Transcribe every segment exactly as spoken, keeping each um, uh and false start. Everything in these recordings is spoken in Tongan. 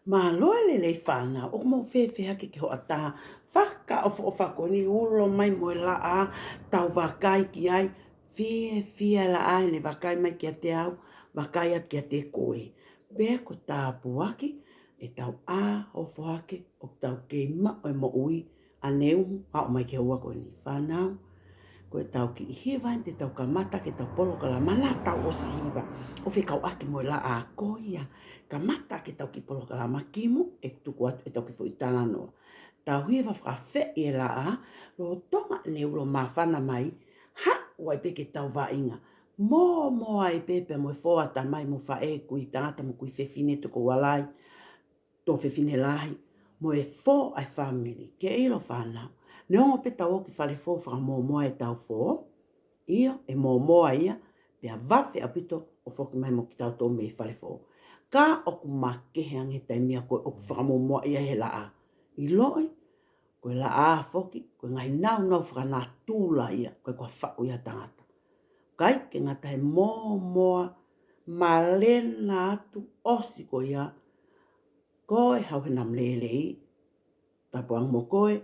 Mālō e lelei fānau, ʻoku mou fēfē hake ki he hoʻatā fakaʻofoʻofa ko eni? Ulo mai mo e laʻā, tau vakai ki ai. Fiefia e laʻā heʻene vakai mai kiate au, vakai atu kiate koe. Pea ko e tāpuaki, ʻetau ʻā ʻofoʻofa hake, ʻoku tau kei maʻu e moʻui ʻaneuhu, aʻu mai ki he houa ko eni. Fānau, ko ʻetau kiʻi hiva, te tau kamata ʻetau polokalama, naʻa tau ʻosi hiva ʻo fekauʻaki mo e laʻā. Ko ia, kamata ʻetau kiʻi polokalama kimuʻa ʻe tuku atu ʻetau kiʻi foʻi talanoa. Tau hiva fakaafeʻi e laʻā, lolotonga ʻene ulo māfana mai, haʻu ai pē ke tau vaʻinga. Mōmoa ai pē pea mo e fō ʻa tamai mo faʻē, kui tangata mo kui fefine, tokoua lahi, tuofefine lahi, mo e fō ʻa e fāmili. Ke ʻilo fānau, neongo pē ʻetau ō ki fale fō ʻo fakamōmoa ʻetau fō, ʻio, ʻe mōmoa ia, pea vave ʻaupito ʻo foki mai mo kitautolu mei fale fō. Ka ʻoku makehe ange e taimi ia ko ē ʻoku fakamōmoa ia he laʻā. ʻIloʻi, ko e laʻā foki, ko e ngaahi naunau fakanatula ia, ʻoku ʻikai ko ha faʻu ia ʻa tangata. ʻIkai ke ngata he mōmoa, malena atu, ʻosi ko ia, ko e hau he namu lelei, tapu ange mo koe,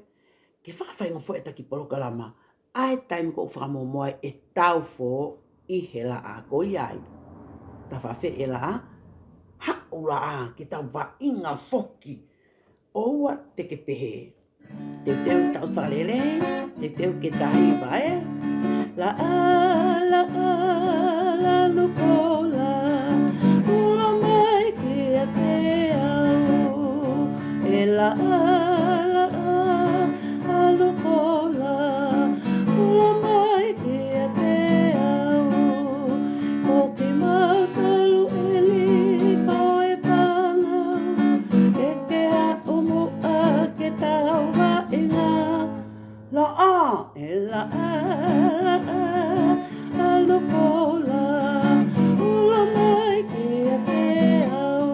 ke fakafainga foʻi ʻeta kiʻi polokalama, ʻa e taimi ko ē ʻoku fakamōmoa ai ʻetau fō ʻi he laʻā. Ko ia ai, tau fakaafeʻi e laʻā, haʻu laʻā, ke tau vaʻinga foki. ʻOua te ke pehē. Teuteu, tau fakalelei, teuteu ke tau hiva ē. Laʻā, laʻā, lanu koula, ulo mai kiate au. ʻE laʻā, laʻā, lanu koula, ulo mai kiate au. Ko kimautolu eni ko e fānau, ʻe ke haʻu muʻa ke tau vaʻinga. Laʻā, ʻe laʻā, laʻā, lanu koula, ulo mai kiate au.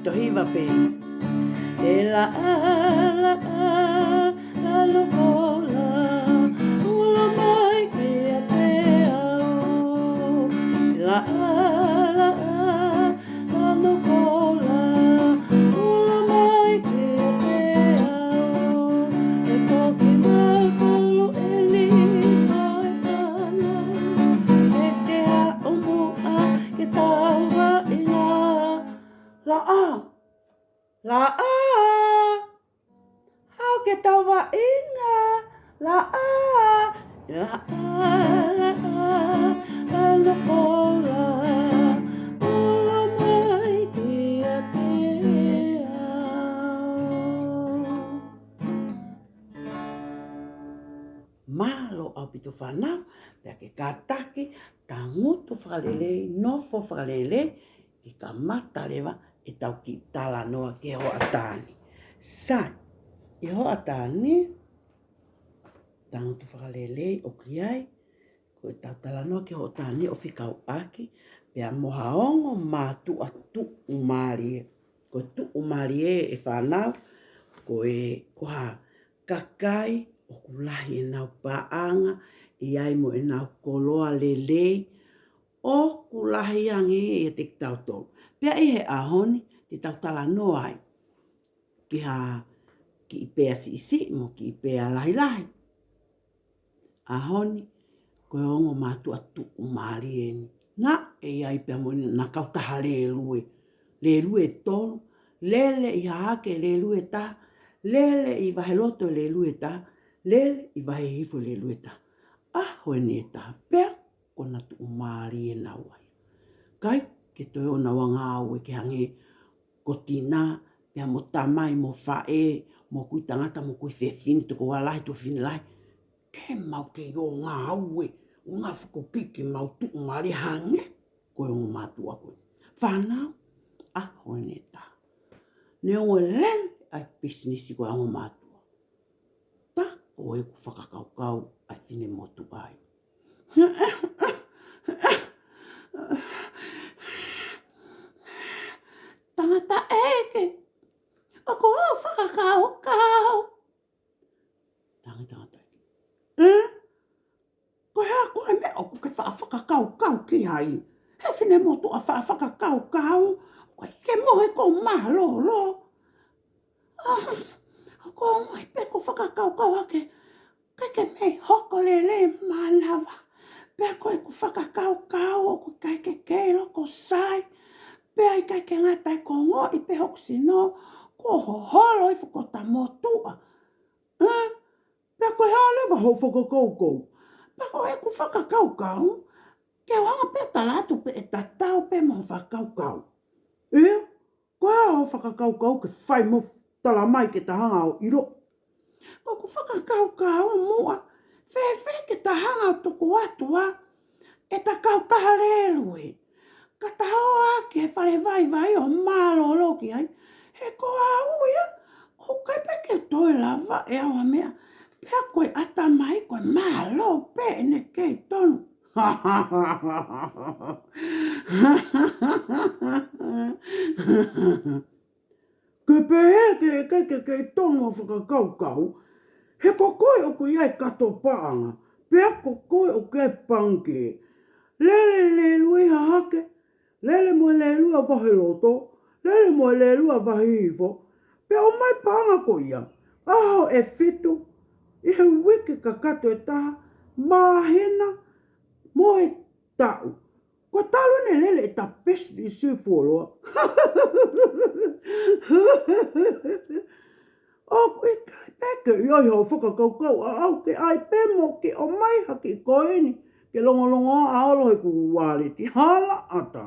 Tohi hiva pē. ʻE laʻā, laʻā, lanu koula, ulo mai kiate au. ʻE laʻā, laʻā, lanu koula, ulo mai kiate au. ʻE ko kimautolu eni ko e fānau, ʻe ke haʻu muʻa ke tau vaʻinga. Laʻā, laʻā, haʻu ke tau vaʻinga. Laʻā, laʻā, laʻā, lanu koula, ulo mai kiate au. Mālō ʻaupito fānau, pea ke kātaki, tangutu fakalelei, nofo fakalelei, ke kamata leva ʻetau kiʻi talanoa ki he hoʻatā ni. Sai, ʻi he hoʻatā ni, tangutu fakalelei ʻoku ʻi ai, ko ʻetau talanoa ki he hoʻatā ni ʻoku fekauʻaki pea mo ha ongo mātuʻa tuʻumālie. Ko e tuʻumālie ē fānau, ko e, ko ha kakai ʻoku lahi ʻenau paʻanga, ʻi ai mo ʻenau koloa lelei, ʻoku lahi ange ia ʻiate kitautolu. Pea ʻi he ʻaho ni, te tau talanoa ai ki ha kiʻi pea siʻisiʻi mo e kiʻi pea lahilahi. ʻAho ni, ko e ongo mātuʻa tuʻumālie eni. Naʻe ʻi ai pea mo ʻena kautaha lēlue. Lēlue ʻe tolu, lele ʻi Hahake e lēlue ʻe taha, lele ʻi Vaheloto e lēlue ʻe taha, lele ʻi Vahehifo e lēlue ʻe taha. ʻAho eni ʻe taha pea ko ʻena tuʻumālie naua ia. ʻIkai ke toe ʻi ai honau ngāue ke hangē ko tina, pea mo tamai mo faʻē, mo kui tangata mo kui fefine, tokoua lahi, tuofefine lahi. Ke mau kei ō ngāue, ʻo ngāue fakapiki mau tuʻumālie hangē ko e ongo mātuʻa ko ē. Fānau, ʻaho eni ʻe taha, neongo e lele ʻa e pisinisi ko ē ʻa e ongo mātuʻa, tā ko ē ʻoku fakakaukau ʻa e finemotuʻa ia. Tangataʻeiki, ʻoku ou fakakaukau. Tangataʻeiki. Ē? Ko e hā koā e meʻa ʻoku ke faʻa fakakaukau ki ai? He finemotuʻa faʻa fakakaukau, ʻoku ʻAi ke mohe ko mālōlō. ʻA, ʻoku ou ongoʻi pē ʻoku fakakaukau hake, ʻikai ke mei hoko lelei mānava. Pea ko ʻeku fakakaukau ʻoku ʻikai ke kei loko sai. Pea ʻikai ke ngata ai, ʻoku ou ongoʻi pē hoku sino kuo hoholo hifo ko ʻeta motuʻa. ʻE? Pea ko e hā leva hoʻo fakakaukau? Pea ko ʻeku fakakaukau, ke u hanga pē ʻo tala atu pē ʻe tatau pē mo hoʻo fakakaukau. ʻIo, ko e hā hoʻo fakakaukau ke fai mo tala mai ke ta hanga ʻo ʻilo? Ko ʻeku fakakaukau muʻa, fēfē ke ta hanga ʻo tuku atu ʻa ʻeta kautaha lēlue, ka ta ō ʻaki e fale vaivai ʻo mālōlō ki ai. He ko au ia, ʻoku ʻikai pē ke toe lava ʻe au ha meʻa. Pea ko e ʻatamai ko e mālō pē ʻene kei tonu. Ke pehē ke, ke, ke, ke tonu hoʻo fakakaukau, he ko koe ʻoku ʻi ai e kato paʻanga, pea ko koe ʻoku ʻi ai e pangikē. Lele lēlue ʻi Hahake, lele mo e lēlue ʻa Vaheloto, lele mo e lēlue ʻa Vahehifo, pea ʻomai paʻanga ko ia. ʻAho ʻe fitu ʻi he uike kakato ʻe taha, māhina mo e taʻu. Ko talu ʻene lele ʻeta pisinisi fuoloa. ʻOku ʻikai pē ke ʻi ai haʻo fakakaukau ʻaʻau ke ʻai pē mo ke ʻomai ha kiʻi koini ke longolongoaʻa holo heʻeku ualeti? Hala ʻatā.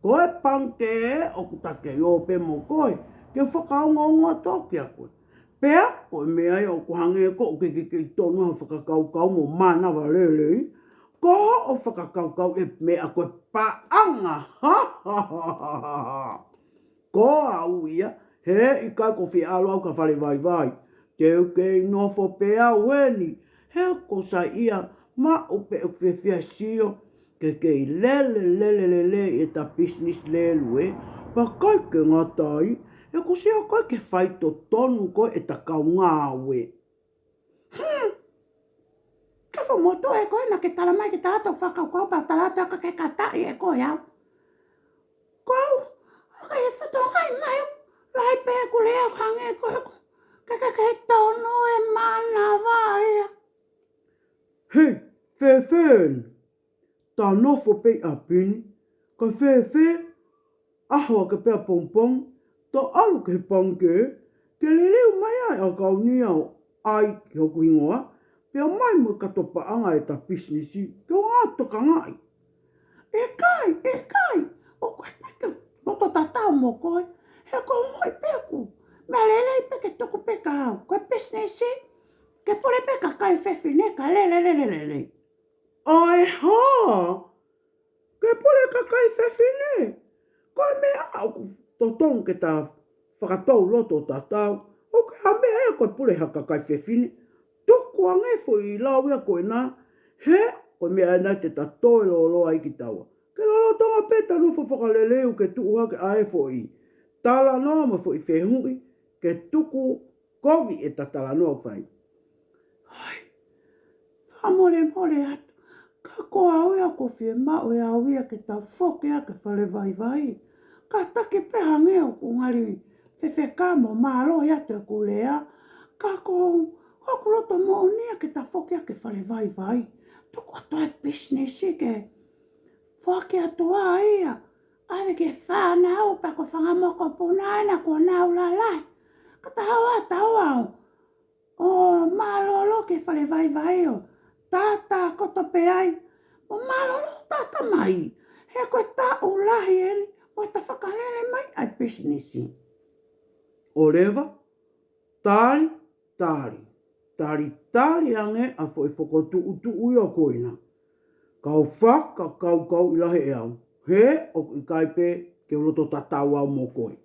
Ko e pangikē ʻoku ta kei ō pē mo koe, ke fakaongoongo atu kiate koe. Pea ko e meʻa ia ʻoku hangē ko ē ʻoku ke, ke, ke tonu hoʻo fakakaukau mo mānava lelei, ko hoʻo fakakaukau ʻe meʻa ko e paʻanga. Ha, ha, ha, ha, ha, ha. Ko au ia, he ʻikai ke u fie ʻalu au ki ha fale vaivai. Te u kei nofo pē au heni, he ʻoku ou saiʻia maʻu pē ʻeku fiefia sio ke kei lele, lele, lele ʻeta pisinisi lēlue, pea ʻikai ke ngata ai, he ʻoku ou sio ko ē ki he faitotonu ko ē ʻeta kau ngāue. Hmm. Ka fo moto ē ko ē naʻa ke tala mai ke tala atu hoʻo fakakaukau pea tala atu ka ke kataʻi ʻe koe au. Ko au, ʻoku ʻikai ke fatongia mai au, lahi pē ʻeku lea ʻo hangē ko ē ʻoku ke, ke, ke tonu e mānava ia. Hei, fēfē eni? Ta nofo pē ʻi ʻapi ni, ka fēfē ʻaho hake pē ʻapongipongi, ta ʻalu ki he pangikē, ke liliu mai ai e ʻakauni ʻo ʻai ki hoku hingoa, pea ʻomai mo e kato paʻanga ʻeta pisinisi, ke u hanga ʻo tokangaʻi. ʻIkai, ʻikai, ʻoku ʻikai pē ke u loto tatau mo koe, he ʻoku ou ongoʻi pē ʻoku meʻa lelei pē ke tuku pē kia au, ko e pisinisi, ke pule pē kakai fefine kae lele, lele, lele. ʻAi hā? Ke pule kakai fefine? Ko e meʻa ʻoku totonu ke ta fakatou loto tatau. ʻOku ʻikai ha meʻa ia ko e pule ha kakai fefine. Tukuange foʻi lau ia ko ena, he ko e meʻa ena te ta toe lōloa ai kitaua. Ke lolotonga pē ʻeta nofo fakalelei ʻoku ke tuʻu hake ʻa e foʻi talanoa mo e foʻi fehuʻi, ke tuku kovi ʻeta talanoa fai. ʻAi, fakamolemole atu, ka ko au ia ʻoku fiemaʻu ʻe au ia ke ta foki ʻa e fale vaivai. Kātaki pē hangē ʻoku ngali fefeka mo mālohi atu ʻeku lea. Ka ko hoku loto moʻoni ia ke ta foki ʻa e fale vaivai. Tuku atu e pisinisi ke foaki atu ʻa ia. ʻAve ki he fānau pea ko e fanga mokopuna ena kuo nau lalahi. Ka ta hau ʻa tau au ʻo mālōlō ki he fale vaivai ʻo tātākoto pē ai. Mo mālōlō tātā mai. He ko e taʻu lahi eni ʻo ʻeta fakalele mai ʻa e pisinisi. ʻOleva, tali, tali, tali, tali ange ʻa e foʻi fokotuʻutuʻu ia ko ena. Kau fakakaukauʻi lahi ʻe au, he ʻoku ʻikai pē ke u loto tatau au mo koe.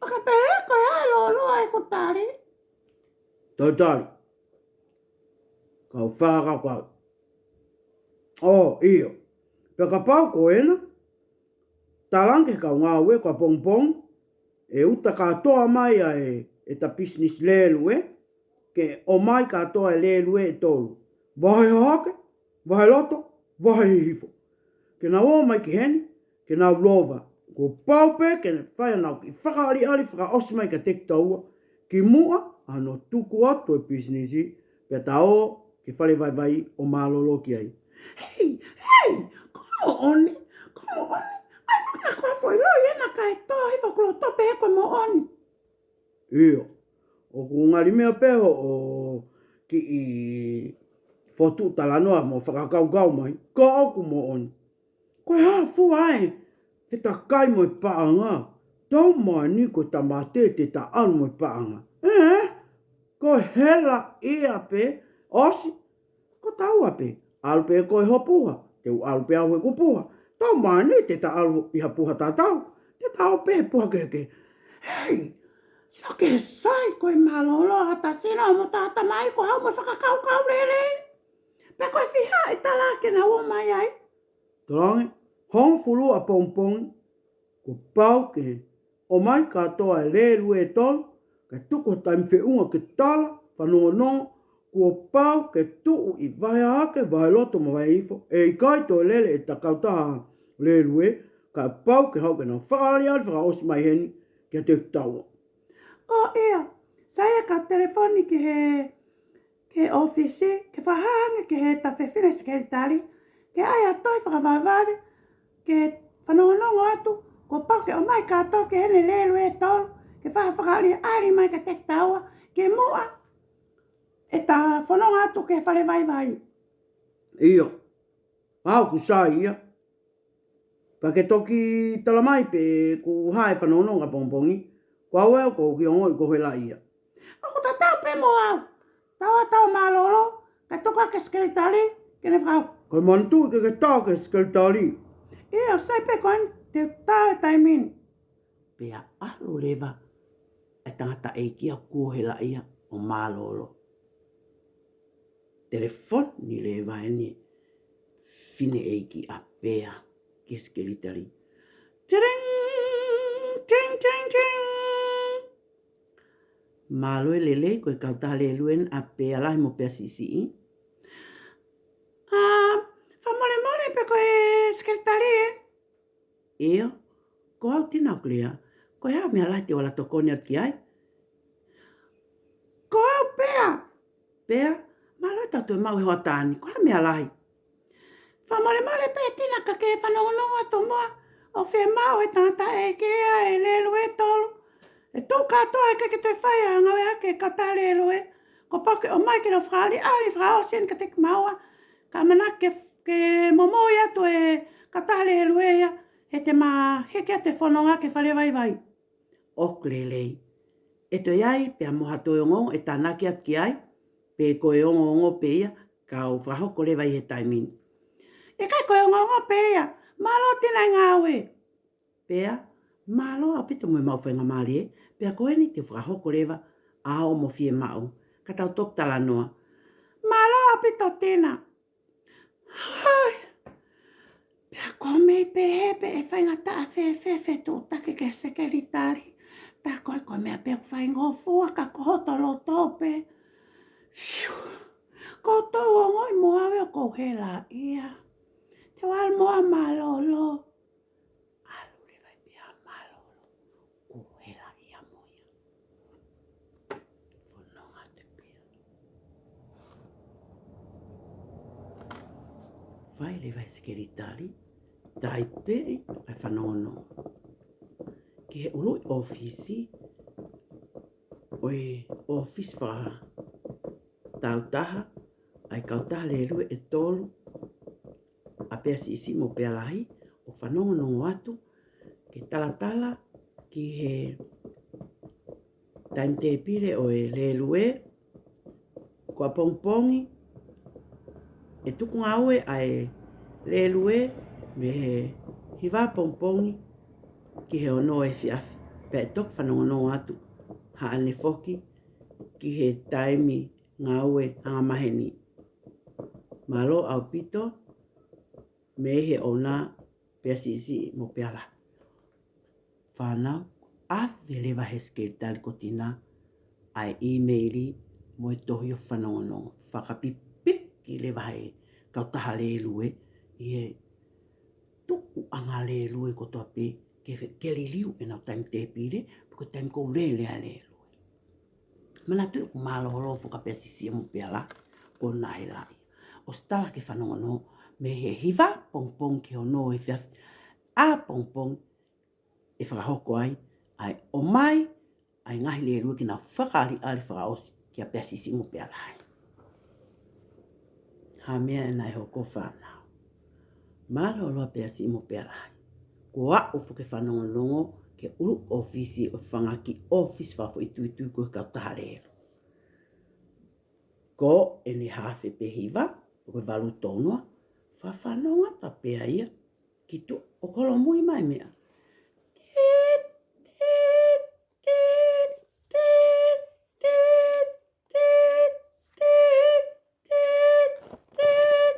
ʻO ka pehē ko e ʻai lōloa ʻeku tali. Tau tali. Kau fakakaukauʻi. ʻŌ, ʻio. Pea kapau ko ena, talaange ki he kau ngāue ko ʻapongipongi, ʻe uta kātoa mai ʻa e, ʻeta pisinisi lēlue, ke ʻomai kātoa e lēlue ʻe tolu. Vahe Hahake, Vahe Loto, Vahe Hihifo. ke nau ō mai ki heni, ke nau lova. Kuo pau pē ke ne fai ʻenau kiʻi fakaʻaliʻali fakaʻosi mai kiate kitaua, kimuʻa ʻa hono tuku atu e pisinisi, pea ta ō ki he fale vaivai ʻo mālōlō ki ai. Hei, hei, ko e moʻoni, ko e moʻoni. ʻAi, fakaʻamu ko e foʻi loi ena kae tō hifo ʻoku loto pē ko e moʻoni. ʻIo, ʻoku ngali meʻa pē hoʻo kiʻi fokotuʻu talanoa mo fakakaukau mai, ka ʻoku moʻoni. Ko e hā fua ʻa e fetakai mo e paʻanga? Tau mai ni ko e tāmate te ta ʻalu mo e paʻanga. Ē? Ko e helaʻia pē, ʻosi, ko taua pē. ʻAlu pē koe ho puha, te u ʻalu pē au heʻeku puha. Tau mai ni te ta ʻalu ʻi ha puha tatau, te ta ō pē he puha kehekehe. Hei, sio ki he sai ko e mālōlō ha ta sino mo ta tamai ko e haʻu mo e fakakaukau lelei. Pea ko e fiha e tala ke nau ō mai ai? Talaange, hongofulu ʻapongipongi, kuo pau ke ō mai kātoa e lēlue ʻe tolu, kae tuku ha taimi feʻunga ke tala, fanongonongo, kuo pau ke tuʻu ʻi Vahe Hahake, Vahe Loto mo Vahe Ifo, ʻe ʻikai toe lele ʻeta kautaha lēlue, kae pau ke haʻu ke nau fakaʻaliʻali fakaʻosi mai heni kiate kitaua. ʻIo, sai ia ka telefoni ki he ki he ʻōfisi, ke fakahā ange ki he ta fefine sekelitali, ke ʻai ha tohi fakavavevave, ke fanongonongo atu, kuo pau ke ō mai kātoa ki heni e lēlue ʻe tolu, ke fai ha fakaʻaliʻali mai kiate kitaua, kimuʻa ʻeta fononga atu ki he fale vaivai. ʻIo, pau ʻoku sai ia. Pea ke toki tala mai pe ko e hā e fanongonongo ʻapongipongi, ko au ē ʻoku ou kiʻi ongoʻi ko e helaʻia. ʻOku tatau pē mo au. Tau ā tau mālōlō, kae tuku ā ki he sekelitali ke ne fakahoko. Kae manatuʻi ke ke tā ki he sekelitali. ʻIo, sai pē ko eni, te u tā he taimi ni. Pea ʻalu leva e tangataʻeiki ia kuo helaʻia ʻo mālōlō. Telefoni leva eni e fineʻeiki ʻa Pea ki he sekelitali. Tiring, tiring, tiring, tiring. Mālō e lelei, ko e kautaha lēlue eni ʻa Pea Lahi mo Pea Siʻisiʻi. ʻĀ, fakamolemole pe ko e sekelitali ē? ʻIo, ko au Tina ʻoku lea. Ko e hā e meʻa lahi te u ala tokoni atu ki ai? Ko au Pea. Pea, mālō e tau toe maʻu e hoʻatā ni. Ko e hā e meʻa lahi? Fakamolemole pē Tina ka ke fanongonongo atu muʻa ʻoku fiemaʻu ʻe he tangataʻeiki ia e lēlue ʻe tolu. ʻE tuʻu kātoa ʻikai ke toe fai ha ngāue ʻaki e kautaha lēlue. Kuo pau ke ō mai ke nau fakaʻaliʻali fakaʻosi eni kiate kimaua. Ka ʻamanaki ke, ke momoi atu e kautaha lēlue ia, he te ma hiki atu e fononga ki he fale vaivai. ʻOku lelei. ʻE toe ʻi ai pea mo ha toe ongoongo ʻe tānaki atu ki ai, pe ko e ongoongo pē ia, ka u fakahoko leva ʻi he taimi ni. ʻIkai ko e ongoongo pē ia, mālō Tina e ngāue. Pea, mālō ʻaupito mo e maʻu faingamālie, pea ko eni te u fakahoko leva ʻa hoʻomo fiemaʻu, ka tau toki talanoa. Mālō ʻaupito Tina. Hai. Pea ko e meʻa pē he pē ʻe faingataʻa fēfē e fetuʻutaki ki he sekelitali. Tā ko e ko e meʻa pē ʻoku faingofua ka ko hoto loto pē. Fiu. Ko e tau ongoʻi mo au ia ʻoku ou helaʻia. Te u ʻalu muʻa ʻo mālōlō. ʻAlu leva ʻa Pea ʻo mālōlō. Kuo helaʻia mo ia. Fononga atu ʻa Pea. Fai leva ʻe he sekelitali, taipeʻi ʻa e fanongonongo ki he ʻuluʻi ʻōfisi ʻo e ʻōfisi fakatautaha ʻa e kautaha lēlue ʻe tolu, ʻa Pea Siʻisiʻi mo Pea Lahi, ʻo fanongonongo atu ke talatala ki he taimi tēpile ʻo e lēlue. Ko ʻapongipongi ʻe tuku ngāue ʻa e lēlue mei he hiva ʻapongipongi ki he ono efiafi. Pea ʻe toki fanongonongo atu haʻane foki ki he taimi ngāue angamaheni. Mālō ʻaupito mei he ʻouna Pea Siʻisiʻi mo Pea Lahi. Fānau, ʻave leva ʻe he sekelitali ko Tina ʻa e ʻīmeili mo e tohi ʻo e fanongonongo. Fakapipiki leva ʻe he kautaha lēlue ʻi he tuʻu ʻa e ngaahi lēlue kotoa pē ke, ke liliu ʻenau taimi tēpile, pe ko e taimi ʻoku lele ai e lēlue. Manatuʻi ʻoku mālōlō foki ʻa Pea Siʻisiʻi mo Pea Lahi, ko e ngaahi laʻi. ʻOsi tala ke fanongonongo mei he hiva pongipongi ki he ono efiafi ʻapongipongi ʻe fakahoko ai ʻa e ʻomai ʻa e ngaahi lēlue ke nau fakaʻaliʻali fakaʻosi kia Pea Siʻisiʻi mo Pea Lahi. Ha meʻa ʻe nai hoko fānau. Mālōlō ʻa Pea Siʻi mo Pea Lahi. Kuo aʻu foki e fanongonongo ki he ʻulu ʻōfisi ʻo e fanga kiʻi ʻōfisi fakafoʻituitui ko e kautaha lēlue. Ko ʻene hafe pē hiva, ko e valu tolu noa, fafanongo atu pē ia ki tuʻa ʻoku holomui mai e meʻa. Tit, tit, tit, tit, tit, tit, tit, tit, tit.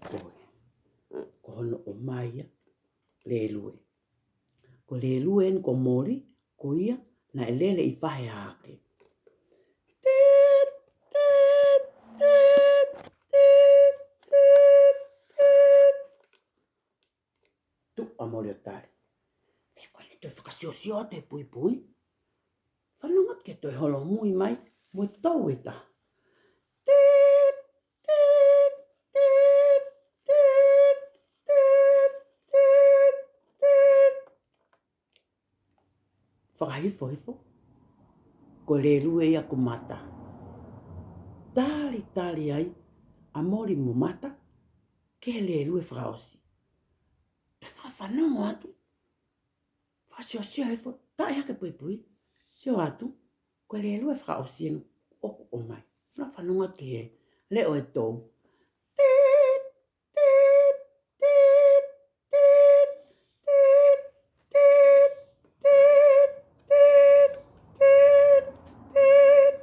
Ko e, ko hono ʻomai ia e lēlue. Ko e lēlue eni ko Moli, ko ia naʻe lele ʻi Vahe Hahake. Tit, tit, tit, tit, tit, tit. Tuʻu ʻa Moli ʻo tali. Fē ko ʻene toe fakasiosio atu he puipui? Fanongo atu ki he toe holomui mai mo e tou ʻe taha. Tit, tit, tit, tit, tit, tit, tit. Fakahifohifo, ko e lēlue ia ko Mata. Talitali ai ʻa Moli mo Mata ki he lēlue fakaʻosi. Pea fakafanongo atu. Fakasiosio hifo, taʻe hake puipui. Sio atu, ko e lēlue fakaʻosi eni ʻoku ʻomai. Naʻa fanongo atu ki he leʻo ʻe tou. Tit, tit, tit, tit, tit, tit, tit, tit, tit, tit, tit.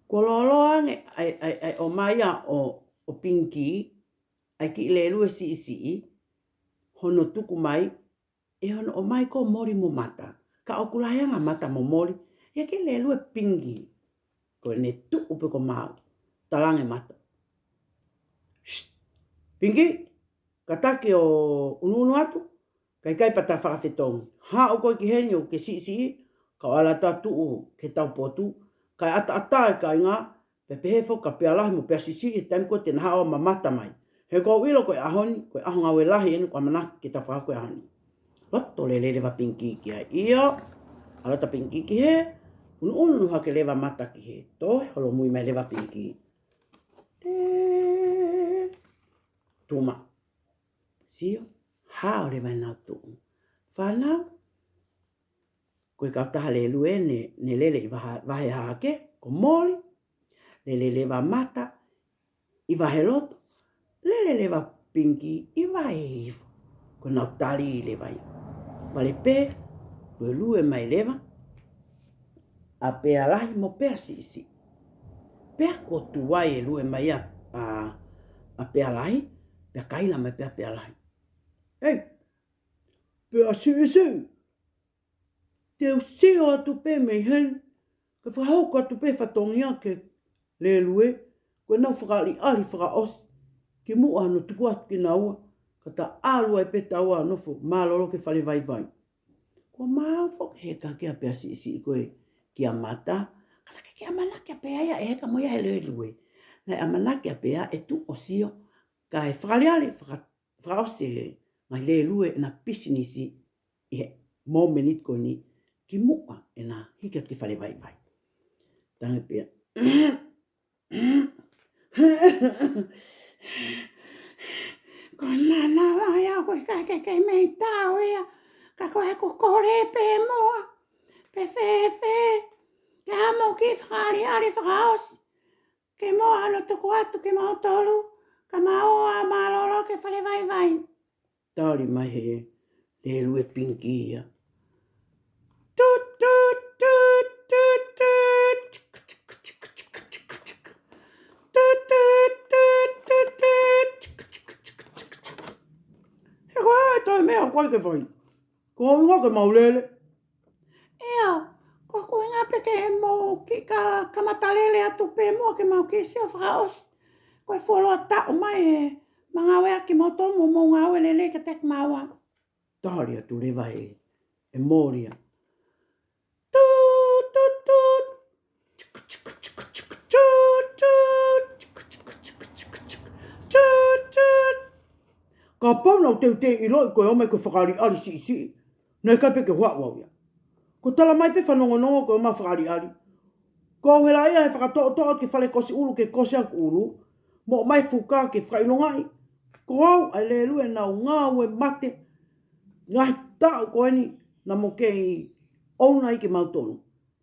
Kuo lōloa ange ʻa e, ʻa e, ʻa e ʻomai ia ʻo, ʻo Piniki, ʻa e kiʻi lēlue siʻisiʻi, hono tuku mai, ʻe hono ʻomai ko Moli mo Mata. Ka ʻoku lahi ange ʻa Mata mo Moli, ia ke lēlue Piniki. Ko ʻene tuʻu pē ko maau, talaange ʻe Mata. Shh! Piniki, kātaki ʻo ʻunuʻunu atu, kae ʻikai pē ta fakafetongi. Haʻu koe ki heni ʻo ke siʻisiʻi, kau ala atu ʻo tuʻu ki he taupotu, kae ʻataʻatā e kāinga, pea pehē foki kia Pea Lahi mo Pea Siʻisiʻi he taimi ko ē te na haʻu ʻo mamata mai. He ʻoku ou ʻilo ko e ʻaho ni, ko e ʻaho ngāue lahi eni ʻoku ʻamanaki ke ta fakahoko he ʻaho ni. Loto lelei leva Piniki ki ai. ʻIo, ala atu Piniki ki hē, ʻunuʻunu hake leva Mata ki hē. Toe holomui mai leva Piniki. Tē. Tuma. Sio, hao leva ʻenau tuʻu. Fānau, ko e kautaha lēlue eni, ne lele ʻi Vaha-, Vahe Hahake, ko Moli, lele leva Mata ʻi Vaheloto, lele leva Piniki ʻi Vahehifo. Ko ʻenau tali leva ia. Vale pē, lue lue mai leva ʻa Pea Lahi mo Pea Siʻisiʻi. Pea kuo tuai e lue mai ʻa, ʻa, ʻa Pea Lahi, pea kaila mai pē ʻa Pea Lahi. Hei, Pea Siʻisiʻi, te u sio atu pē mei heni, ke fakahoko atu pē fatongia ki he lēlue, ko ʻenau fakaʻaliʻali fakaʻosi, kimuʻa hono tuku atu kinaua, ka ta ʻalu ai pē taua ʻo nofo mālōlō ki he fale vaivai. Kuo maau foki e heka kia Pea Siʻisiʻi ko ē kia Mata, ka naʻe ʻikai ke ʻamanaki ʻa Pea ia ʻe heka mo ia he lēlue. Naʻe ʻamanaki ʻa Pea ʻe tuʻu ʻo sio, kae fakaʻaliʻali faka-, fakaʻosi e ngaahi lēlue ʻena pisinisi ʻi he momeniti ko eni, kimuʻa ʻena hiki atu ki he fale vaivai. Talaange ʻe Pea. Ko e manava ia ʻoku ʻikai ke kei mei tau ia, ka ko ʻeku kole pē muʻa, pe fēfē, ke ʻamu ki he fakaʻaliʻali fakaʻosi, kimuʻa hono tuku atu kimautolu, ka mau ō ʻo mālōlō ki he fale vaivai. Tali mai he lēlue Piniki ia. Tut, tut, tut, tut, tut. Tut, tut, tut, tut, tut. He ko e hā e toe meʻa ʻoku ʻai ke fai? Ko e ʻuhinga ke mau lele. ʻIo, ko e ʻuhinga pē ke mau kiʻi ka-, kamata lele atu pē muʻa ke mau kiʻi sio fakaʻosi. Ko e fuoloa taʻu mai e ma ngāueʻaki kimoutolu mo mou ngāue lelei kiate kimaua. Tali atu leva ʻe, ʻe Moli ia. Tut, tut, tut. Tut, tut. Kapau naʻa ku teuteu ʻiloʻi ko e ō mai ko e fakaʻaliʻali siʻisiʻi, naʻe ʻikai pē ke u haʻu au ia. Ko e tala mai pē fanongonongo ko e ō mai fakaʻaliʻali. Ko au hela ia he fakatoʻotoʻo ki he fale kosi ʻulu ke kosi ʻeku ʻulu, mo ʻomai fuka ke fakaʻilongaʻi ko au ʻa e lēlue naʻa ku ngāue mate ngaahi taʻu ko eni naʻa mo kei ʻouna ai kimautolu.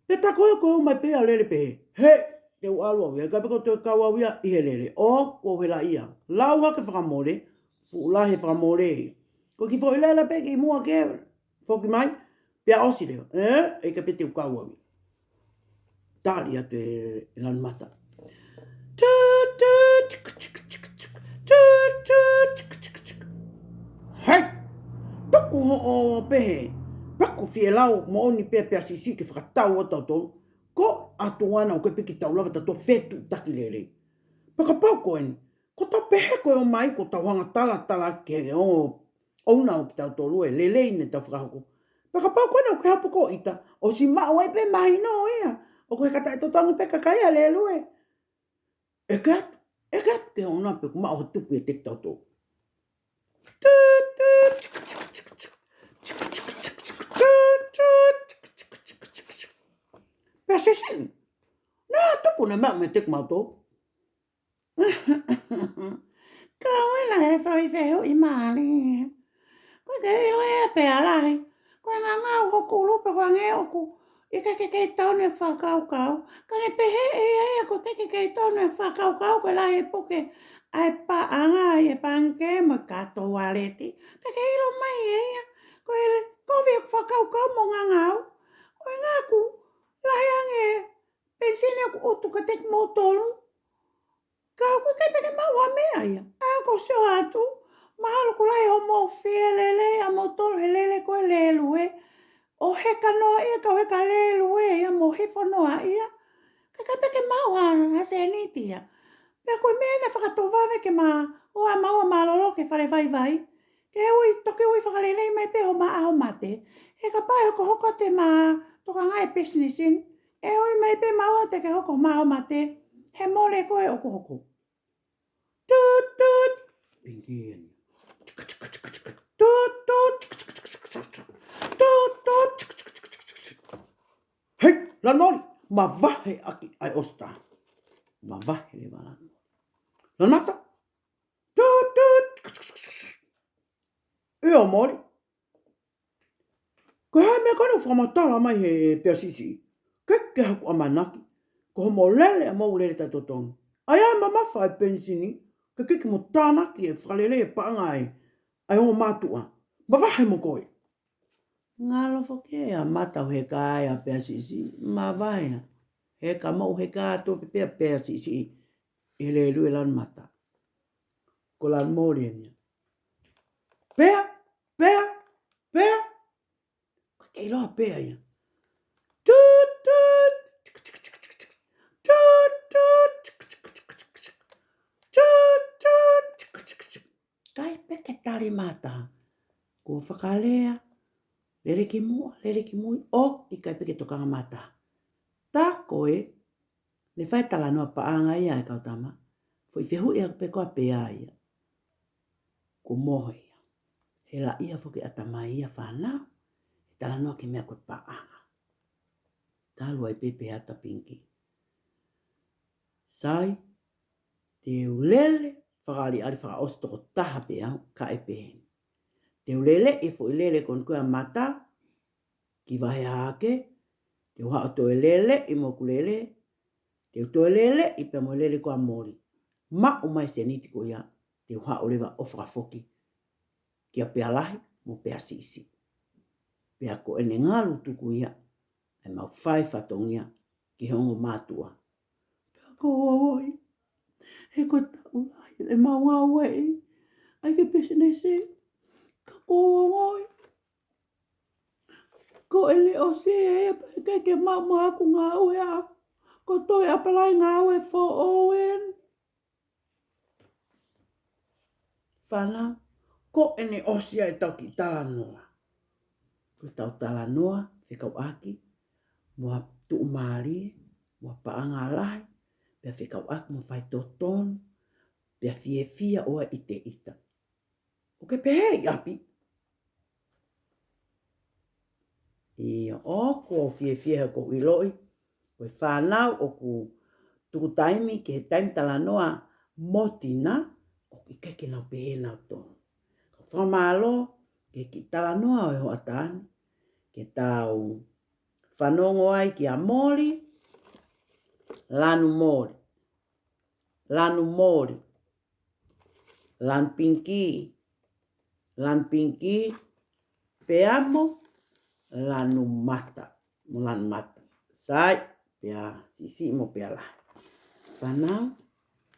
Pea tā ko ē ko e ō mai pē ia ʻo lele pehē, he, te u ʻalu au ia, ʻikai pē ke u toe kau au ia ʻi he lele. ʻO, ko au hela ia. Lau hake fakamole, fuʻu lahi e fakamole. Ko e kiʻi foʻi lele pē ki muʻa ke foki mai, pea ʻosi leva. ʻE, ʻikai pē te u kau au ia. Tali atu ʻe, ʻe Lanumata. Tut, tut, tsk, tsk, tsk, tsk. Tut, tut, tsk, tsk, tsk. Hei! Tuku hoʻo pehē. Paku fielau moʻoni pē Peasiʻisiʻi ke fakatau ʻo tautolu. Ko e ʻOtua naʻa ʻoku ʻikai pē ke tau lava tautolu fetuʻutaki lelei. Pea kapau ko eni, ko ʻetau pehē ko e ō mai ko ʻetau hanga talatala ki he ō, ʻouna ʻo kitautolu e lelei naʻa tau fakahoko. Pea kapau ko ena ʻoku ke hapo ko ita, ʻosi maʻu ai pē mahino ia. ʻOku heka taʻetotongi pē kakai ʻa e lēlue. ʻEke atu, ʻeke atu ki he ʻouna pe ʻoku maʻu ha tupu ʻiate kitautolu. Tut, tut, tsk, tsk, tsk, tsk. Tut, tut, tsk, tsk, tsk, tsk, tsk. Peasiʻisiʻi. Naʻa tupu naʻe maʻu meiate kimautolu. Ka ʻoua naʻa ke fai fehuʻi mālie. Ko e ke ʻilo ʻe Pealahi, ko e ngangau hoku ʻulu pea ko e ʻuhinga ʻoku ʻikai ke kei tonu e fakakaukau. Ka ne pehē ʻe ia ia ʻoku ʻikai ke kei tonu e fakakaukau ko e lahi e puke ʻa e paʻanga ʻi he pangikē mo e kato ualeti. Ka ke ʻilo mai ʻe ia, ko e kovi ʻeku fakakaukau mo e ngangau. Ko e ʻuhinga ʻoku lahi ange e penisini ʻoku ʻoatu kiate kimoutolu. Ka ʻoku ʻikai pē ke maʻu ha meʻa ia. ʻA ia ko e sio atu, mahalo ʻoku lahi hoʻomou fie lelei ʻamoutolu he lele ko e lēlue. ʻO heka noa ia ka ʻo heka lēlue ia mo hifo noa ia. Ka ʻikai pē ke maʻu ha, ha sēniti ia. Pea ko e meʻa naʻe fakatovave ke ma ō ʻa maua mālōlō ki he fale vaivai. Ke ui, toki ui fakalelei mai pē hoʻoma ʻaho mate. He kapau ʻe hokohoko atu ʻema tokangaʻi e pisinisi ni, ʻe ui mai pē maua te ke hoko hoʻoma ʻaho mate. He mole koe ʻoku hoko. Tut, tut. Pinki eni. Tut, tut. Tut, tut. Hei, Lanumoli, mavahe ʻaki ʻa e ʻosita. Mavahe leva Lanumoli. Lanumata. Tut, tut. ʻIo, Moli. Ko e hā e meʻa ko ena ʻoku fakamatala mai ʻe Peasiʻisiʻi? ʻIkai ke haku ʻamanaki ko hoʻomo lele ʻa e mou lele taʻetotongi. ʻA ia ʻe mamafa e penisini, ka ʻikai ke mo tānaki e fakalelei e paʻanga ʻa e, ʻa e ongo mātuʻa. Mavahe mo koe. Ngalo foki ʻa Mata ʻo heka ai ʻa Peasiʻisiʻi, mavahe. Heka mo heka atu pē pea Peasiʻisiʻi ʻi he lēlue Lanumata. Ko Lanumoli eni ia. Pea, pea, pea. Ko e ke ʻiloa pea ia. Tut, tut. Tut, tut. Tut, tut. ʻIkai pē ke tali Mata. Kuo fakalea, lele ki muʻa, lele ki mui, ʻo ʻikai pē ke tokanga Mata. Tā ko ē, ne fai talanoa paʻanga ia ʻa e kau tama, foʻi fehuʻi ʻaku pē ko ā pea ia. Kuo mohe ia. Hela ia foki ʻatamai ia fānau, he talanoa ki he meʻa ko e paʻanga. Talu ai pē pea ʻa Pinki. Sai, te u lele fakaʻaliʻali fakaʻosi toko taha pē au, kae pehē ni. Te u lele e foʻi lele ko eni ko ē ʻa Mata, ki vahe hake, te u haʻu toe lele ʻi moku lele, te u toe lele ʻi pea mo e lele ko ē ʻa Moli. Maʻu mai sēniti ko ia, te u haʻu leva ʻo fakafoki kia Pealahi mo Peasiʻisiʻi. Pea ko ʻene ngalu tuku ia, ʻemau fai fatongia ki he ongo mātuʻa. Pea ko e ongoʻi, he ko e taʻu lahi ʻemau ngāueʻi ai ki he pisinisi, ka ko e ongoʻi, ko e leʻosi ē, pea ʻikai ke maʻu maʻaku ngāue ʻaʻaku. Ko e toe ʻapalai ngāue foʻou eni. Fānau, ko ʻene ʻosi ʻa ʻetau kiʻi talanoa. Ko ʻetau talanoa fekauʻaki mo ha tuʻumālie, mo ha paʻanga lahi, pea fekauʻaki mo faitotonu, pea fiefia ʻo ʻiteʻita. ʻOku ke pehē ʻi ʻapi? ʻIo, ʻoku ou fiefia he ʻoku ou ʻiloʻi ko e fānau ʻoku tuku taimi ki he taimi talanoa mo Tina, ʻoku ʻikai ke nau pehē nautolu. Ka fakamālō ki he kiʻi talanoa ʻo e hoʻatā ni, ke tau fanongo ai kia Moli, Lanu Moli, Lanu Moli, Lanu Pinki, Lanu Pinki, pea mo Lanu Mata, mo Lanu Mata. Sai, pea siʻisiʻi mo pea lahi. Fānau,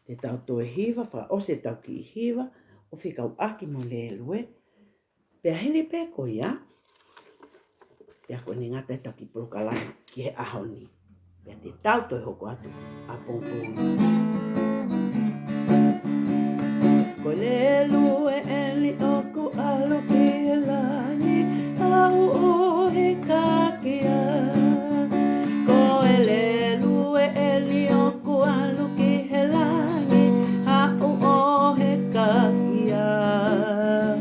te tau toe hiva, fakaʻosi ʻetau kiʻi hiva, ʻo fekauʻaki mo Lelue. Pea hili pē ko ia, pea ko ʻene ngata ʻetau kiʻi polokalama ki he ʻaho ni. Pea te tau toe hoko atu ʻapongipongi. Ko Lelue eni ʻoku ʻalu ki he langi, haʻu ʻo heka ki ai. Ko e Lelue eni ʻoku ʻalu ki he langi, haʻu ʻo heka ki ai.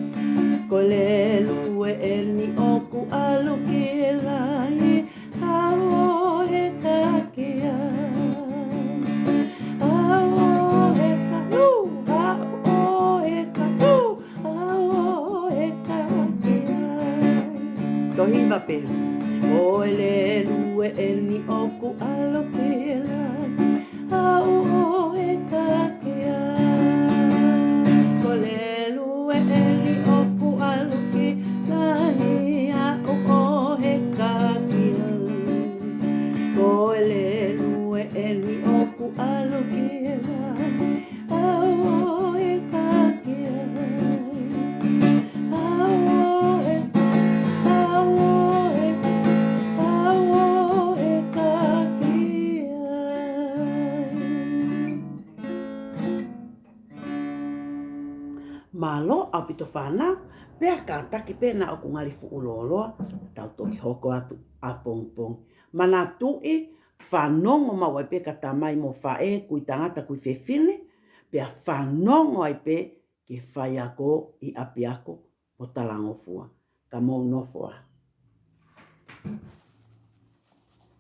Ko Lelue eni ʻoku ʻalu ki he langi, haʻu ʻo heka ki ai. Haʻu ʻo heka, ʻū, haʻu ʻo heka, tū, haʻu ʻo heka ki ai. Toe hiva pē. Ko e Lelue eni ʻoku ʻalu ki he langi, haʻu ʻo heka ki ai. Ko e Lelue eni ʻoku ʻalu ki he langi, haʻu ʻo heka ki ai. Ko e Lelue eni ʻoku ʻalu ki he langi, haʻu ʻo heka ki ai. Haʻu ʻo heka, haʻu ʻo heka, haʻu ʻo heka ki ai. Mālō ʻaupito fānau, pea kātaki pē naʻa ʻoku ngali fuʻu lōloa, tau toki hoko atu ʻapongipongi. Manatuʻi, fanongo maʻu ai pē ka tamai mo faʻē, kui tangata, kui fefine, pea fanongo ai pē ki he faiako ʻi ʻapiako mo talangofua. Ka mou nofo ā.